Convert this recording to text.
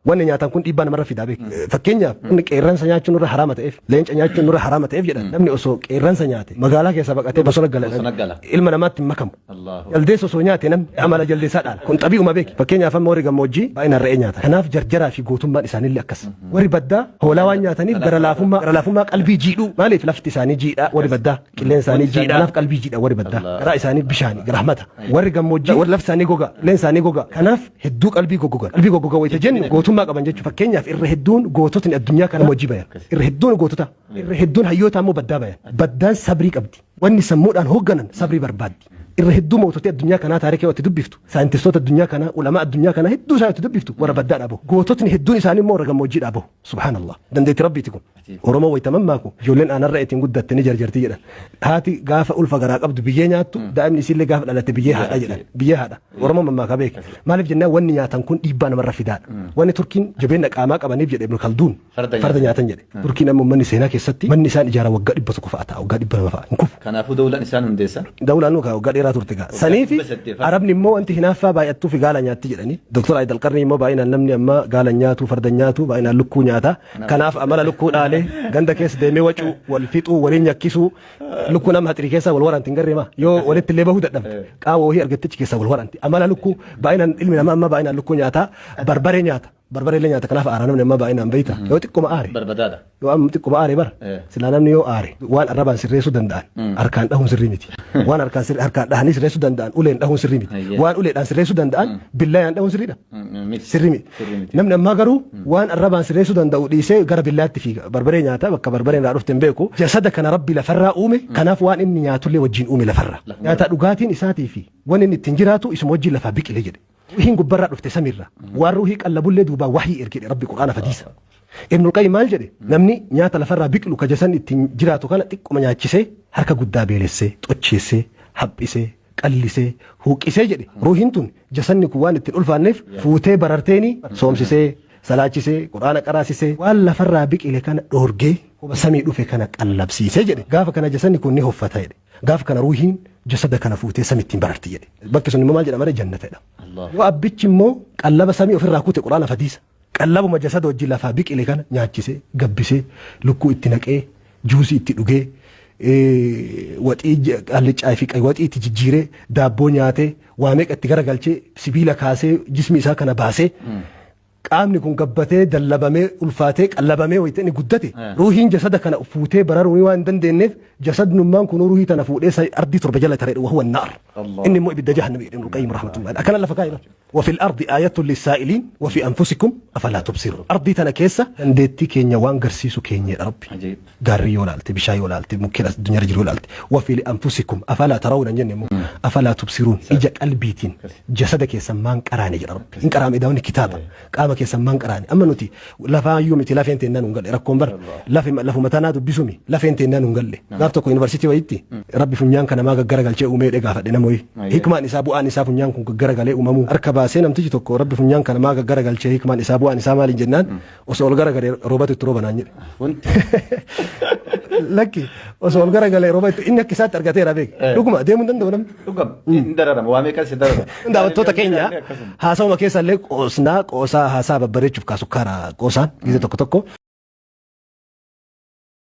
Wanni nyaatan kun dhiibbaa namarra fidaa beek. Fakkeenyaaf inni qeerransa nyaachuun nurra haraama ta'eef, leenca nyaachuun nurra haraama ta'eef jedhan namni osoo qeerransa nyaate magaalaa keessaa baqatee bosona gala. Bosona gala. Ilma namaatti hin makamu. Allahu. Jaldeessa osoo nyaate namni amala jaldeessaa dhaala. Kun xabi'uma beeki. Fakkeenyaaf amma warri gammoojjii baay'inaan re'ee nyaata. Kanaaf jarjaraa fi gootummaan isaaniillee akkas. Warri baddaa hoolaa waan nyaataniif gara laafummaa gara laafummaa qalbii jiidhuu maaliif lafti isaanii jiidhaa warri baddaa qilleensi isaanii jiidhaa kanaaf qalbii jiidha warri baddaa garaa isaanii bishaani rahmata. Warri gammoojjii warri lafti isaanii gogaa qilleensi isaanii gogaa kanaaf hedduu qalbii goggogan. Qalbii goggogan wayita jennu gootummaa qaban jechuudha. Fakkeenyaaf irra hedduun goototni addunyaa kana gammoojjii bayan. Irra hedduun gootota irra hedduun hayyoota ammoo baddaa bayan. Baddaan sabrii qabdi. Wanni sammuudhaan hoogganan sabrii barbaaddi. Irra hedduu mootota addunyaa kanaa taarikii yoo itti dubbiftu, saayintistoota addunyaa kanaa, ulamaa addunyaa kanaa hedduu isaa itti dubbiftu warra baddaadhaa bahu. Goototni hedduun isaanii immoo warra gammoojjiidhaa bahu. Subhaanallah. Dandeetti Rabbiiti kun. Oromoo wayita mammaaku ijoolleen aanarra ittiin guddatte ni jarjarti jedhan. Haati gaafa ulfa garaa qabdu biyyee nyaattu, daa'imni isiillee gaafa dhalatte biyyee haadha jedhan. Biyyee haadha. Oromoo mammaakaa beeki. Maaliif jennaan wanni nyaatan kun dhiibbaa namarra fidaadha. Wanni Turkiin jabeenya qaamaa qabaniif jedhe Ibn Kalduun Farda farda nyaatan jedhe. Turkiin amma manni seenaa keessatti manni isaan ijaaran waggaa 100 fa'a ta'a, waggaa 200 fa'a hin kufu. Kanaafuu dawlaan isaan hundeessan. Dawlaan nuka waggaa dheeraa turte gaa. Saniifi 800 fa'a. Arabni immoo wanti hinaaffaa baay'attuu fi gaala nyaatti jedhani. Doktor Ayid Alqarnii immoo baay'inaan namni amma gaala nyaatu farda nyaatu baay'inaan lukkuu nyaata. Kanaaf amala lukkuu dhaalee ganda keessa deemee wacuu, wal fixuu, waliin nyakkisuu, lukkuu nama haxirii keessa wal waraanti hin garree maa yoo walitti illee bahuu dadhabde qaawwa wahii argattichi keessa wal waraanti. Amala lukkuu baay'inaan ilmi namaa amma baay'inaan lukkuu nyaata, barbaree nyaata. Barbaree illee nyaata kanaaf aara namni amma baay'inaan beeyta. Yoo xiqquma aare. Barbadaadha. Yoo amma xiqquma aare bara. Silaa namni yoo aare waan arrabaan sirreessuu danda'an harkaan dhahuun sirrii miti. Waan harkaan sirri harkaan dhahanii sirreessuu danda'an uleen dhahuun sirrii miti. Waan uleedhaan sirreessuu danda'an billaayaan dhahuun sirriidha. Miti. Sirrii miti. Sirrii miti. Namni ammaa garuu waan arrabaan sirreessuu danda'u dhiisee gara billaatti fiiga. Barbaree nyaata bakka barbareen irraa dhufte hin beeku. Jasada kana Rabbi lafarraa uume kanaaf waan inni nyaatullee wajjin uume lafarraa. Nyaata dhugaatiin isaatii fi waan inni ittiin jiraatu isuma wajjin lafaa biqile jedhe. Ruuhiin gubbarraa dhufte samiirraa. Waan ruuhii qallabullee duubaa wahyii erge jedhe Rabbi Qur'aana fadiisa. Ibnul Qayyim maal jedhe? Namni nyaata lafarraa biqilu ka jasan ittiin jiraatu kana xiqquma nyaachisee harka guddaa beelessee, xocheessee, haphisee, qallisee, huuqqisee jedhe. Ruuhiin tun jasanni kun waan ittiin ulfaanneef fuutee bararteeni soomsisee, salaachisee, Qur'aana qaraasisee waan lafarraa biqile kana dhoorgee huba samii dhufe kana qallabsiisee jedhe. Gaafa kana jasanni kun ni hoffata jedhe. Gaafa kana ruuhiin jasada kana fuutee samittiin bararti jedhe. Bakki sun immoo maal jedhama ree jannata jedhama. Yoo abbichi immoo qallaba samii ofirraa kute Qur'aana fadiisa. Qallabuma jasada wajjin lafaa biqile kana nyaachisee, gabbisee, lukkuu itti naqee, juusii itti dhugee, waxii allicaa fi waxii itti jijjiiree, daabboo nyaatee, waa meeqa itti garagalchee, sibiila kaasee, jismi isaa kana baasee, qaamni kun gabbatee, dallabamee, ulfaatee, qallabamee wayita inni guddate, ruuhiin jasada kana fuutee bararuu waan hin dandeenyeef jasadnummaan kun ruuhii tana fuudhee ardii torba jala taree wa huwa naar. Inni immoo ibidda jahannami jedhe Ibnul Qayyim rahmatullahi. Akkana lafa kaa'e bara. وفي الأرض آية للسائلين وفي أنفسكم أفلا تبصرون. Ardii tana keessa dandeettii keenya waan garsiisu keenyedha Rabbi. Ajaa'ib. Gaarri yoo laalte, bishaan yoo laalte, mukkeen as addunyaa irra jiru yoo laalte. وفي أنفسكم أفلا ترون hin jenne immoo أفلا تبصرون ija qalbiitiin jasada keessan maan qaraane jedha Rabbi. Hin qaraame daawni kitaaba. Qaama keessan maan qaraane. Amma nuti lafaayyuu miti lafeen teennaan hin galle rakkoon bara lafe lafuma tanaa dubbisumi lafeen teennaan hin galle. Gaaf tokko yuunivarsiitii wayitti Rabbi funyaan kana maa gaggaragalchee uumee jedhee gaafadhe nama wayii. Hikmaan isaa bu'aan isaa funyaan kun gaggaragalee uumamuu. Harka baasee namtichi tokko Rabbi funyaan kana maa gaggaragalchee hikmaan isaa bu'aan isaa maali jennaan osoo ol garagalee roobatu itti rooba naan jedhe. Wanti Lakki osoo ol garagalee rooba itti inni akka isaatti argateera beek. Dhuguma deemuu hin danda'u namni. Dhugam hin dararama waa meeqa si dararama. Daawwattoota keenya haasawuma keessa illee qoosnaa qoosaa haasaa babbareechuuf kaa sukkaara qoosaan gizee tokko tokko.